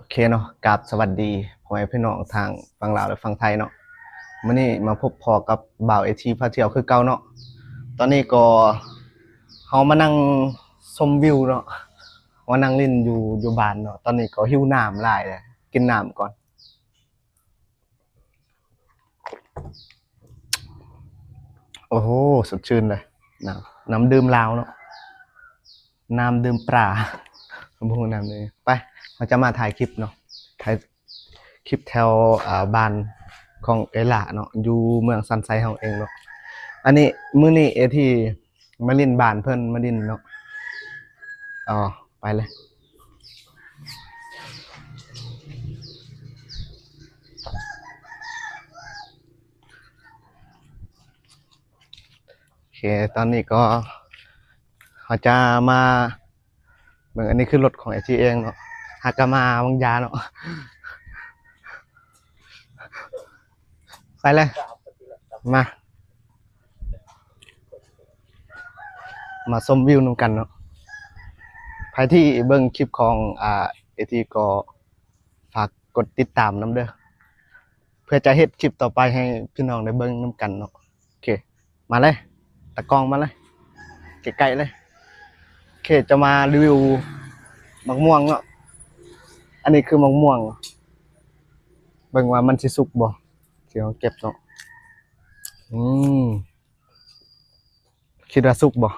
ໂອເຄເນາະ ກາບສະຫວັດດີພໍ່ແມ່ພີ່ນ້ອງທາງຝັ່ງລາວ ແລະ ຝັ່ງໄທເນາະ. ມື້ນີ້ມາພົບພໍ້ກັບບ່າວເອທີພາທ່ຽວຄືເກົ່າເນາະ. ຕອນນີ້ກໍເຮົາມານັ່ງຊົມວິວເນາະ ມານັ່ງຫຼິ້ນຢູ່ ຢູ່ບ້ານເນາະ. ຕອນນີ້ກໍຫິວນ້ຳຫຼາຍແລ້ວ ກິນນ້ຳກ່ອນ. ໂອ້ໂຫ ສົດຊື່ນເລີຍ ນ້ຳ ນ້ຳດື່ມລາວເນາະ ນ້ຳດື່ມປາ ບໍ່ຮູ້ນ້ຳເລີຍ. ໄປ ເຮົາຈະມາຖ່າຍຄລິບເນາະ ຖ່າຍຄລິບແຖວ ອ່າ ບ້ານຂອງເອື້ອຍຫຼ້າເນາະ ຢູ່ເມືອງສັນໄຊເຮົາເອງເນາະ. ອັນນີ້ ມື້ນີ້ເອທີ ມາຫຼິ້ນບ້ານເພິ່ນ ມາຫຼິ້ນເນາະ. ອໍ ໄປເລີຍ. ໂອເຄ ຕອນນີ້ກໍເຮົາຈະມາເບິ່ງ ອັນນີ້ຄືລົດຂອງເອທີເອງເນາະ ຫາກະມາວາງຢາເນາະ. ໄປເລີຍ ມາ ມາຊົມວິວນຳກັນເນາະ. ໃຜທີ່ເບິ່ງຄລິບຂອງ ອ່າ ເອທີກໍຝາກກົດຕິດຕາມນຳເດີ້ ເພື່ອຈະເຮັດຄລິບຕໍ່ໄປໃຫ້ພີ່ນ້ອງໄດ້ເບິ່ງນຳກັນເນາະ. ໂອເຄ ມາເລີຍ ຕາກ້ອງມາເລີຍ ໃກ້ໆເລີຍ. ໂອເຄ ຈະມາຣີວິວໝາກມ່ວງເນາະ. ອັນນີ້ຄືໝາກມ່ວງ ເບິ່ງວ່າມັນຊິສຸກບໍ່ ທີ່ເຮົາເກັບເນາະ. ອືມ ຄິດວ່າສຸກບໍ່?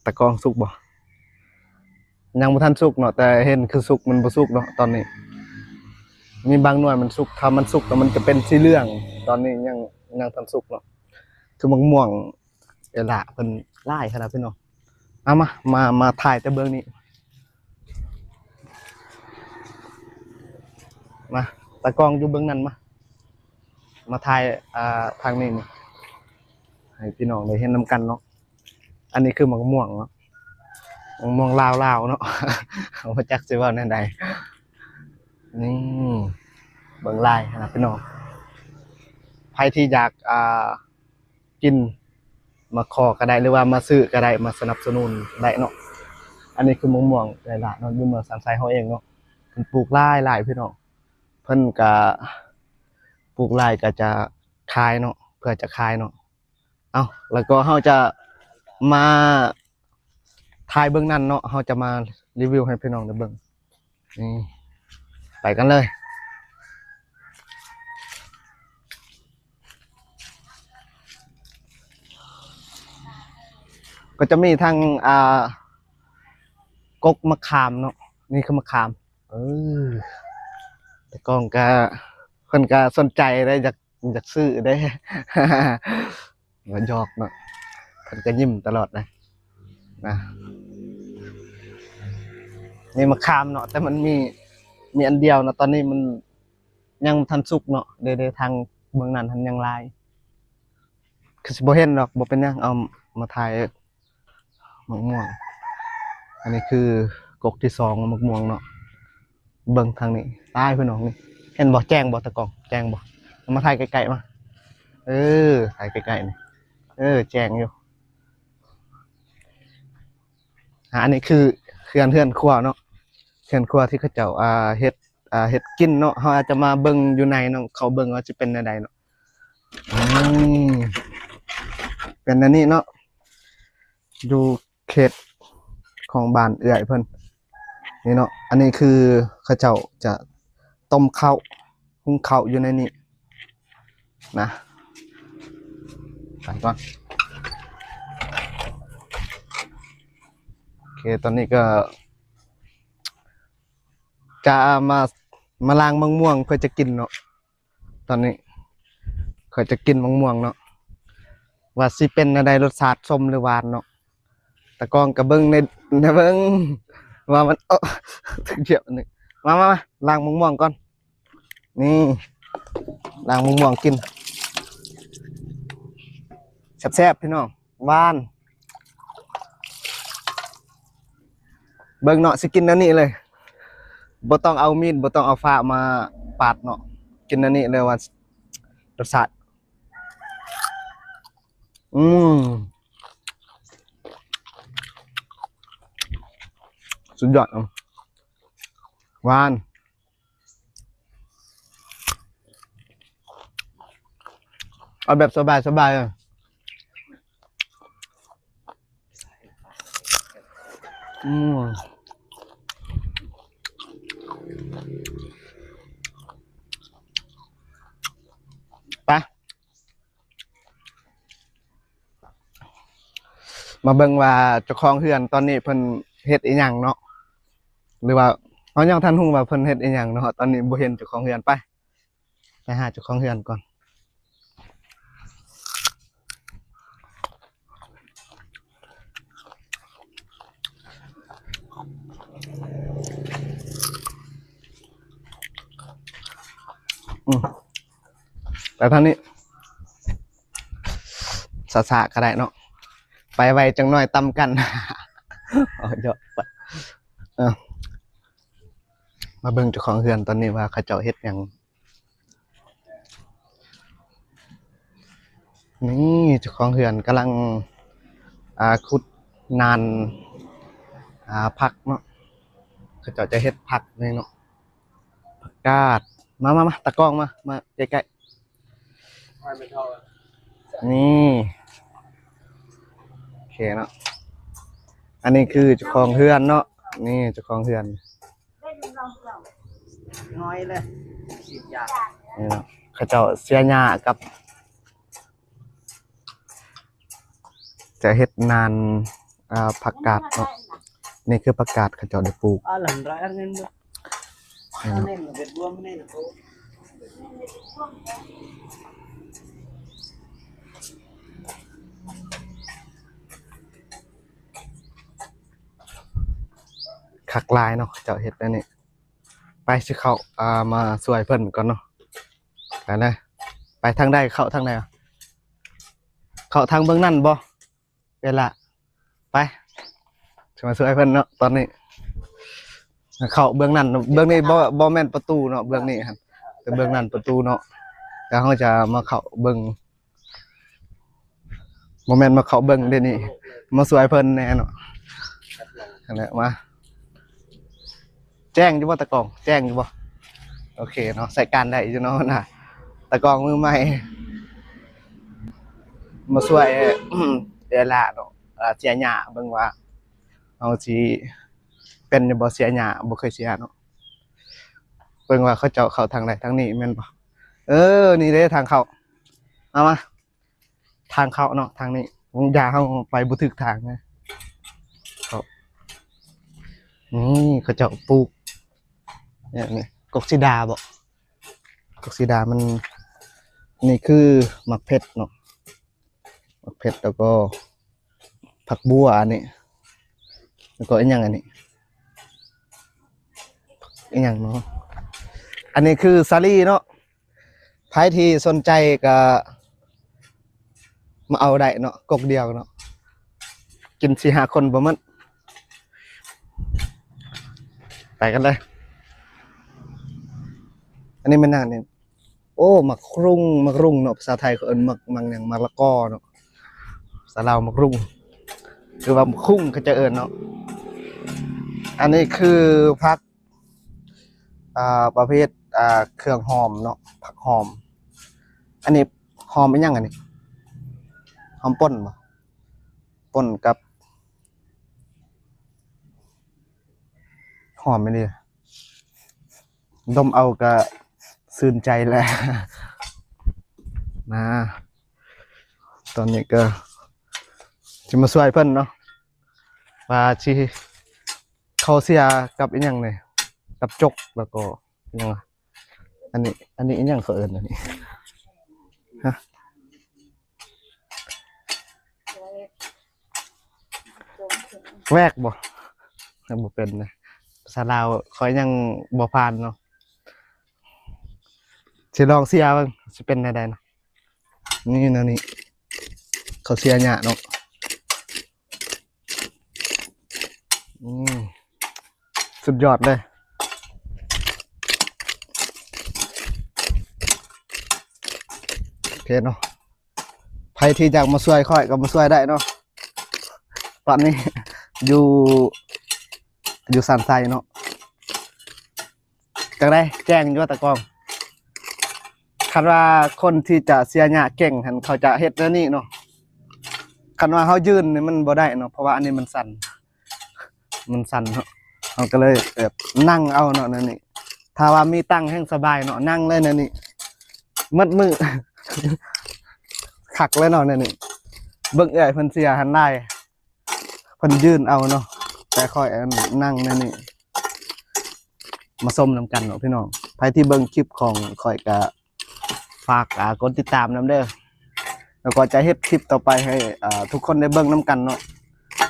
ຕາກ້ອງ ສຸກບໍ່? ຍັງບໍ່ທັນສຸກເນາະ ແຕ່ເຫັນຄືສຸກ ມັນບໍ່ສຸກເນາະ. ຕອນນີ້ມີບາງໜ່ວຍມັນສຸກ ຖ້າມັນສຸກແລ້ວມັນຈະເປັນສີເຫຼືອງ. ຕອນນີ້ຍັງ ຍັງທັນສຸກເນາະ ຄືໝາກມ່ວງ ເອື້ອຍຫຼ້າເພິ່ນຫຼາຍຂະໜາດພີ່ນ້ອງ. ເອົາມາ ມາ ມາຖ່າຍແຕ່ເບື້ອງນີ້ ມາ ຕາກ້ອງຢູ່ເບື້ອງນັ້ນ ມາ ມາຖ່າຍ ອ່າ ທາງນີ້ນີ້ ໃຫ້ພີ່ນ້ອງໄດ້ເຫັນນຳກັນເນາະ. ອັນນີ້ຄືໝາກມ່ວງເນາະ ໝາກມ່ວງລາວໆເນາະ ເຮົາບໍ່ຈັກຊິເວົ້າແນວໃດ. ນີ້ ເບິ່ງລາຍຫັ້ນນະພີ່ນ້ອງ. ໃຜທີ່ຢາກ ອ່າ ກິນ ມາຂໍກໍໄດ້ ຫຼືວ່າມາຊື້ກໍໄດ້ ມາສະໜັບສະໜູນໄດ້ເນາະ. ອັນນີ້ຄືໝາກມ່ວງເອື້ອຍຫຼ້າເນາະ ຢູ່ເມືອງສັນໄຊເຮົາເອງເນາະ. ເພິ່ນປູກຫຼາຍໆ ພີ່ນ້ອງ ເພິ່ນກະປູກຫຼາຍກໍຈະຂາຍເນາະ ເພື່ອຈະຂາຍເນາະ. ເອົ້າ ແລ້ວກໍເຮົາຈະມາຖ່າຍເບື້ອງນັ້ນເນາະ ເຮົາຈະມາຣີວິວໃຫ້ພີ່ນ້ອງໄດ້ເບິ່ງ. ນີ້ ໄປກັນເລີຍ. ກໍຈະມີທັງ ອ່າ ກົກໝາກຂາມເນາະ ນີ້ຄືໝາກຂາມ. ເອີ ຕາກ້ອງກະ ເພິ່ນກະສົນໃຈເດ້ ຢາກ ຢາກຊື້ເດ້ ວ່າຢອກເນາະ ເພິ່ນກໍຍິ້ມຕະຫຼອດນະ ນະ. ນີ້ໝາກຂາມເນາະ ແຕ່ມັນມີ ມີອັນດຽວເນາະ ຕອນນີ້ມັນຍັງບໍ່ທັນສຸກເນາະ. ເດ້ໆ ທາງເບື້ອງນັ້ນຫັ້ນຍັງຫຼາຍ ຄືຊິບໍ່ເຫັນດອກ ບໍ່ເປັນຫຍັງ ເອົາມາຖ່າຍ ໝາກມ່ວງ. ອັນນີ້ຄືກົກທີສອງ ໝາກມ່ວງເນາະ. ເບິ່ງທາງນີ້ ຕາຍພີ່ນ້ອງນີ້ ເຫັນບໍ່? ແຈ້ງບໍ່ຕາກ້ອງ? ແຈ້ງບໍ່? ເອົາມາຖ່າຍໃກ້ໆ ມາ ເອີ ຖ່າຍໃກ້ໆນີ້ ເອີ ແຈ້ງຢູ່. ອ່າ ອັນນີ້ຄືເຮືອນ ເຮືອນຄົວເນາະ ເຮືອນຄົວທີ່ເຂົາເຈົ້າ ອ່າ ເຮັດ ອ່າ ເຮັດກິນເນາະ. ເຮົາອາດຈະມາເບິ່ງຢູ່ໃນເນາະ ເຂົ້າເບິ່ງວ່າຊິເປັນແນວໃດເນາະ. ອືມ ເປັນແນວນີ້ເນາະ ຢູ່ເຂດຂອງບ້ານເອື້ອຍເພິ່ນນີ້ເນາະ. ອັນນີ້ຄືເຂົາເຈົ້າຈະຕົ້ມເຂົ້າ ຫຸງເຂົ້າຢູ່ໃນນີ້ນະ. ໄປກ່ອນ. ໂອເຄ ຕອນນີ້ກໍຈະມາ ມາລ້າງໝາກມ່ວງເພື່ອຈະກິນເນາະ. ຕອນນີ້ຂ້ອຍຈະກິນໝາກມ່ວງເນາະ ວ່າຊິເປັນແນວໃດ ລົດຊາດສົ້ມຫຼືຫວານເນາະ. ຕາກ້ອງກໍເບິ່ງໃນ ໃນເບິ່ງວ່າມັນ ເອີ ຖືກຢຽບອັນນີ້. ມາ ມາ ມາ ລ້າງໝາກມ່ວງກ່ອນ. ນີ້ ລ້າງໝາກມ່ວງກິນ ແຊບໆ ພີ່ນ້ອງ. ຫວານ ເບິ່ງເນາະ ຊິກິນແນວນີ້ເລີຍ ບໍ່ຕ້ອງເອົາມີດ ບໍ່ຕ້ອງເອົາຟ້າມາປາດເນາະ ກິນແນວນີ້ເລີຍວ່າລົດຊາດ ອືມ ສຸດຍອດເນາະ. ຫວານ ເອົາແບບສະບາຍໆ ເລີຍ. ອືມ ໄປ ມາເບິ່ງວ່າເຈົ້າຂອງເຮືອນຕອນນີ້ເພິ່ນເຮັດອີ່ຫຍັງເນາະ ຫຼືວ່າເຮົາຍັງທັນຮູ້ວ່າເພິ່ນເຮັດອີ່ຫຍັງເນາະ. ຕອນນີ້ບໍ່ເຫັນເຈົ້າຂອງເຮືອນ. ໄປ ໄປຫາເຈົ້າຂອງເຮືອນກ່ອນ. ອືມ ໄປທາງນີ້ ຊ້າໆ ກໍໄດ້ເນາະ ໄປໄວຈັກໜ້ອຍຕຳກັນ. ເອົາ ເຍາະ ເອົາ ມາເບິ່ງເຈົ້າຂອງເຮືອນຕອນນີ້ວ່າເຂົາເຈົ້າເຮັດຫຍັງ. ນີ້ເຈົ້າຂອງເຮືອນກຳລັງ ອ່າ ຂຸດນານ ອ່າ ຜັກເນາະ ເຂົາເຈົ້າຈະເຮັດຜັກນີ້ເນາະ ຜັກກາດ. ມາ ມາ ມາ ຕາກ້ອງມາ ມາໃກ້ໆ ນີ້ ໂອເຄເນາະ. ອັນນີ້ຄືເຈົ້າຂອງເຮືອນເນາະ ນີ້ເຈົ້າຂອງເຮືອນ ນ້ອຍເລີຍ ສິບຢ່າງ ນີ້ເນາະ ເຂົາເຈົ້າເສຍຫຍ້າກັບ ຈະເຮັດນານ ອ່າ ຜັກກາດເນາະ. ນີ້ຄືຜັກກາດເຂົາເຈົ້າໄດ້ປູກ ຄັກຫຼາຍເນາະ ເຂົາເຈົ້າເຮັດແນວນີ້. ໄປ ຊິເຂົ້າ ອ່າ ມາຊ່ວຍເພິ່ນກ່ອນເນາະ. ໄປເລີຍ ໄປທາງໃດ ເຂົ້າທາງໃດ ເຂົ້າທາງເບື້ອງນັ້ນບໍ່ ເວລາ ໄປ ຊິມາຊ່ວຍເພິ່ນເນາະ. ຕອນນີ້ເຂົ້າເບື້ອງນັ້ນ ເບື້ອງນີ້ບໍ່ ບໍ່ແມ່ນປະຕູເນາະ ເບື້ອງນີ້ຫັ້ນ ແຕ່ເບື້ອງນັ້ນປະຕູເນາະ. ແລ້ວເຮົາຈະມາເຂົ້າເບິ່ງ ບໍ່ແມ່ນມາເຂົ້າເບິ່ງເດນີ້ ມາຊ່ວຍເພິ່ນແດ່ເນາະ. ຫັ້ນແຫຼະ ມາ ແຈ້ງຢູ່ບໍ່ຕາກ້ອງ ແຈ້ງຢູ່ບໍ່? ໂອເຄເນາະ ໃຊ້ການໄດ້ຢູ່ເນາະນະ ຕາກ້ອງມືໃໝ່ ມາຊ່ວຍເອື້ອຍຫຼ້າເນາະ ເສຍຫຍ້າ ເບິ່ງວ່າເຮົາຊິເປັນຢູ່ບໍ່ ເສຍຫຍ້າ ບໍ່ເຄີຍເສຍເນາະ. ເບິ່ງວ່າເຂົາເຈົ້າເຂົ້າທາງໃດ ທາງນີ້ແມ່ນບໍ່? ເອີ ນີ້ເດ້ທາງເຂົ້າ ມາ ມາ ທາງເຂົ້າເນາະ ທາງນີ້ ຢ່າເຮົາໄປບໍ່ຖືກທາງນະ. ເຂົ້າ ນີ້ເຂົາເຈົ້າປູກ ນີ້ ນີ້ ກົກສີດາບໍ? ກົກສີດາມັນ ນີ້ຄືໝາກເຜັດເນາະ ໝາກເຜັດ ແລ້ວກໍຜັກບົ່ວອັນນີ້ ແລ້ວກໍອີ່ຫຍັງອັນນີ້ ອີ່ຫຍັງເນາະ. ອັນນີ້ຄືສາລີເນາະ ໃຜທີ່ສົນໃຈກໍມາເອົາໄດ້ເນາະ ກົກດຽວເນາະ ກິນສີ່ຫ້າຄົນບໍ່ໝົດ. ໄປກັນເລີຍ ອັນນີ້ແມ່ນຫຍັງນີ້? ໂອ້ ໝາກຮຸ່ງ ໝາກຮຸ່ງເນາະ ພາສາໄທເຂົາເອີ້ນໝາກ ໝາກຫຍັງ ໝາກລະກໍເນາະ ພາສາລາວໝາກຮຸ່ງ ຫຼືວ່າໝາກຮຸ່ງເຂົາເຈົ້າເອີ້ນເນາະ. ອັນນີ້ຄືຜັກ ອ່າ ປະເພດ ອ່າ ເຄື່ອງຫອມເນາະ ຜັກຫອມ. ອັນນີ້ຫອມອີ່ຫຍັງອັນນີ້? ຫອມປົ່ນບໍ? ປົ່ນກັບ ຫອມອີ່ຫຼີ ດົມເອົາກະຊື່ນໃຈແລ້ວນະ. ຕອນນີ້ກໍຊິມາຊ່ວຍເພິ່ນເນາະ ວ່າຊິເຂົ້າເສຍກັບອີ່ຫຍັງນີ້ ກັບຈົກ ແລ້ວກໍອີ່ຫຍັງ ອັນນີ້ ອັນນີ້ອີ່ຫຍັງເຂົາເອີ້ນອັນນີ້ ຮະ? ແວກບໍ? ຍັງບໍ່ເປັນເດ້ ພາສາລາວຂ້ອຍຍັງບໍ່ຜ່ານເນາະ. ຊິລອງເສຍເບິ່ງ ຊິເປັນແນວໃດເນາະ. ນີ້ແນວນີ້ ເຂົາເສຍຫຍ້າເນາະ. ອືມ ສຸດຍອດເລີຍ. ໂອເຄເນາະ ໃຜທີ່ຢາກມາຊ່ວຍຂ້ອຍກໍມາຊ່ວຍໄດ້ເນາະ. ຕອນນີ້ຢູ່ ຢູ່ຊານໄຊເນາະ ຈັ່ງໃດ ແຈ້ງຢູ່ຕາກ້ອງ? ຄັນວ່າຄົນທີ່ຈະເສຍຫຍ້າເກັ່ງຫັ້ນ ເຂົາຈະເຮັດແນວນີ້ເນາະ. ຄັນວ່າເຮົາຢືນນີ້ມັນບໍ່ໄດ້ເນາະ ເພາະວ່າອັນນີ້ມັນສັ່ນ ມັນສັ່ນເນາະ ເຮົາກໍເລີຍແບບນັ່ງເອົາເນາະແນວນີ້. ຖ້າວ່າມີຕັ່ງແຮ່ງສະບາຍເນາະ ນັ່ງເລີຍແນວນີ້ໝົດມື້ ຄັກເລີຍເນາະແນວນີ້. ເບິ່ງເອື້ອຍເພິ່ນເສຍຫັ້ນຫຼາຍ ເພິ່ນຢືນເອົາເນາະ ແຕ່ຂ້ອຍອັນນັ່ງແນວນີ້. ມາຊົມນຳກັນເນາະພີ່ນ້ອງ ໃຜທີ່ເບິ່ງຄລິບຂອງຂ້ອຍກະ ຝາກ ອ່າ ກົດຕິດຕາມນຳເດີ ແລ້ວກໍຈະເຮັດຄລິບຕໍ່ໄປໃຫ້ ອ່າ ທຸກຄົນໄດ້ເບິ່ງນຳກັນເນາະ.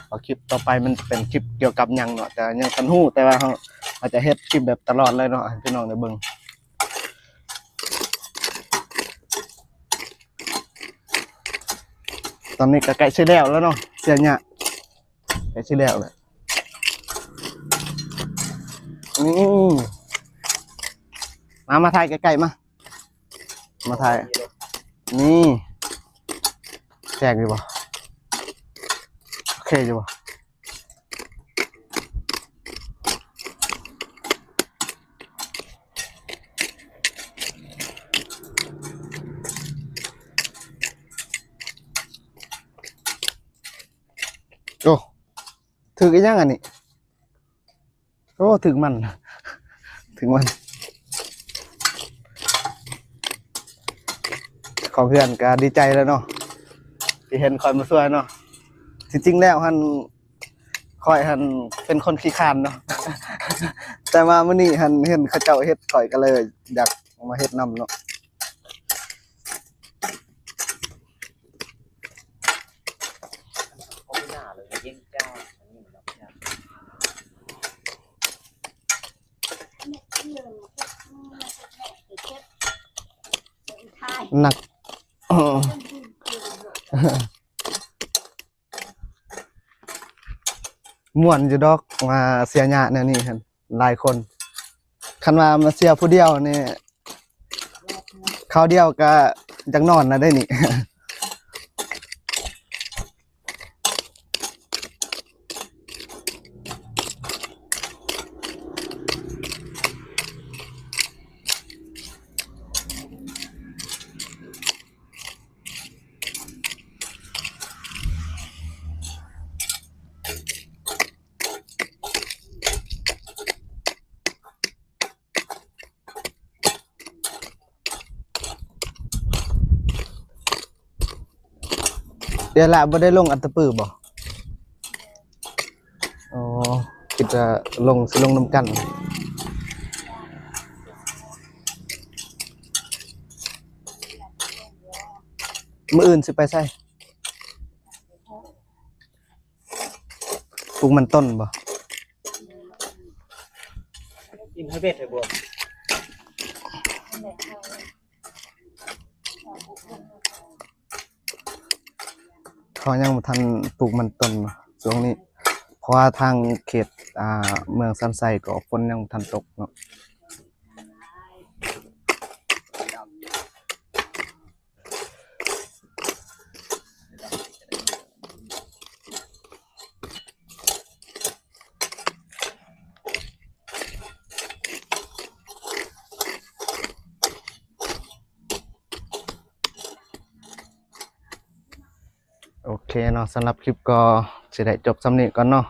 ເພາະຄລິບຕໍ່ໄປມັນເປັນຄລິບກ່ຽວກັບຫຍັງເນາະ ແຕ່ຍັງບໍ່ທັນຮູ້ ແຕ່ວ່າເຮົາ ເຮົາຈະເຮັດຄລິບແບບຕະຫຼອດເລີຍເນາະ ໃຫ້ພີ່ນ້ອງໄດ້ເບິ່ງ. ຕອນນີ້ກໍໃກ້ຊິແລ້ວແລ້ວເນາະ ເສຍຫຍ້າ ໃກ້ຊິແລ້ວແລ້ວ. ນີ້ ມາ ມາຖ່າຍໃກ້ໆ ມາ ມາຖ່າຍ ນີ້ ແຈ້ງຢູ່ບໍ່? ໂອເຄຢູ່ບໍ່? ໂອ້ ຖືກອີຫຍັງອັນນີ້? ໂອ້ ຖືກມັນ ຖືກມັນ. ເຈົ້າຂອງເຮືອນກໍດີໃຈແລ້ວເນາະ ທີ່ເຫັນຂ້ອຍມາຊ່ວຍເນາະ. ທີ່ຈິງແລ້ວຫັ້ນ ຂ້ອຍຫັ້ນເປັນຄົນຂີ້ຄ້ານເນາະ ແຕ່ວ່າມື້ນີ້ຫັ້ນເຫັນເຂົາເຈົ້າເຮັດ ຂ້ອຍກໍເລີຍຢາກມາເຮັດນຳເນາະ. ໜັກ ມ່ວນຢູ່ດອກ ມາເສຍຫຍ້າແນວນີ້ຫັ້ນ ຫຼາຍຄົນ. ຄັນວ່າມາເສຍຜູ້ດຽວນີ້ ຄາວດຽວກະຢາກນອນນະເດ້ນີ້. ເອື້ອຍຫຼ້າບໍ່ໄດ້ລົງອັດຕະປືບໍ່? ອໍ ຄິດວ່າລົງ ຊິລົງນຳກັນ. ມື້ອື່ນຊິໄປໃສ? ປູກມັນຕົ້ນບໍ່? ກິນໃຫ້ເບັດໃຫ້ບວມ. ເຂົາຍັງບໍ່ທັນປູກມັນຕົ້ນເນາະຊ່ວງນີ້ ເພາະວ່າທາງເຂດ ອ່າ ເມືອງຊານໄຊກໍຝົນຍັງບໍ່ທັນຕົກເນາະ. ໂອເຄເນາະ ສຳລັບຄລິບກໍຊິໄດ້ຈົບສ່ຳນີ້ກ່ອນເນາະ.